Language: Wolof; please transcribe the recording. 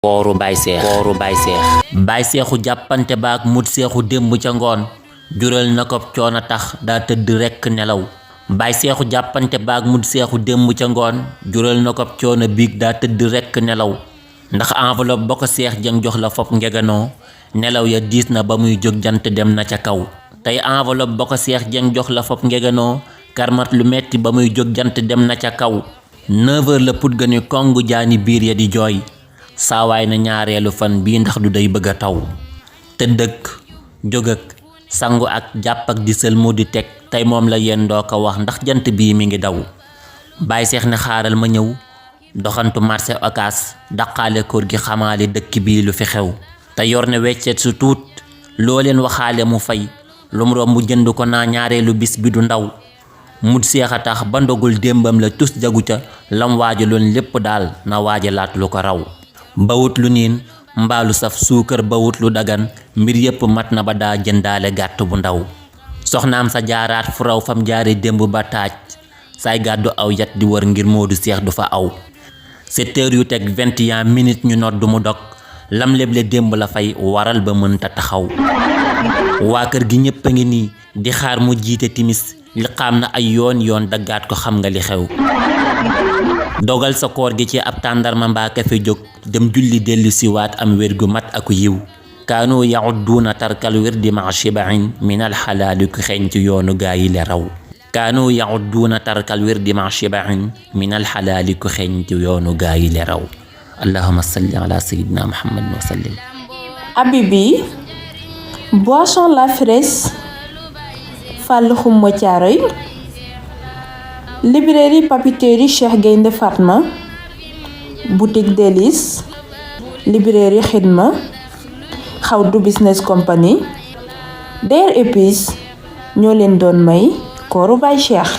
kooru Baay Seexu jàppante baak mut seexu démb ca ngoon jural na ko coono tax daa tëdd rekk nelaw. Baay Seexu jàppante baak mut seexu démb ca ngoon jural na ko coono biig daa tëdd rekk nelaw. ndax enveloppe ba ko Seex Jeng jox la fop ngeganoo nelaw ya diis na ba muy jóg jant dem na ca kaw. tey enveloppe ba ko Seex Jeng jox la fop ngeganoo karmat lu metti ba muy jóg jant dem na ca kaw. 9h la put ga ni kongu jaani biir ya di jooy saawaay na ñaareelu fan bii ndax du day bëgg a taw. tëddëk jóg ak sangu ak jàpp ak di sël mu di teg tey moom la yéen doo ko wax ndax jant bii mi ngi daw. Baay Seex ne xaaral ma ñëw doxantu marché Ocass daqaale kóor gi xamaale dëkk bii lu fi xew. te yor ne weccet su tuut loo leen waxaale mu fay lu mu romb jënd ko naa ñaareelu bis bi du ndaw. mut seex a tax ba ndogul démbam la tus jagu ca lam waajaloon lépp daal na waajalaat lu ko raw. bawut lu niin mbaalu saf suukar bawut lu dagan mbir yépp mat na ba daa jëndaale gàtt bu ndaw. soxnaam sa jaaraat fu raw fam jaare démb ba taaj saay gàddu aw yat di wër ngir Moodu Seex du fa aw. 7h yu teg 21 minutes ñu nodd mu dog lam leble démb la fay waral ba mënta taxaw. waa kër gi ñépp a ngi nii di xaar mu jiite timis li xam na ay yoon daggaat ko xam nga li xew. dogal sa koor gi ci ab tàndarma mbaa kafe jóg dem julli dellu siwaat am wér gu mat aku yiw. kaanu yaxudduuna tarkal wirdi ma shibain min alxalaali ku xeeñ ci yoonu gaa yi le raw. kaanu yaxudduuna tarkal wirdi ma shibain min alxalaali ku xeeñ ci yoonu gaa yi le raw. allahumma salli ala sayyidina muhammad wa sallim. Habibi boisson la fraîche Fàllu Xumma Caaroy, librairie papeterie Cheikh Gaynde Fatma, boutique Délices, librairie Xidma, Xawdu Business Company, Der Épices ñoo leen doon may kooru Baay Cheikh.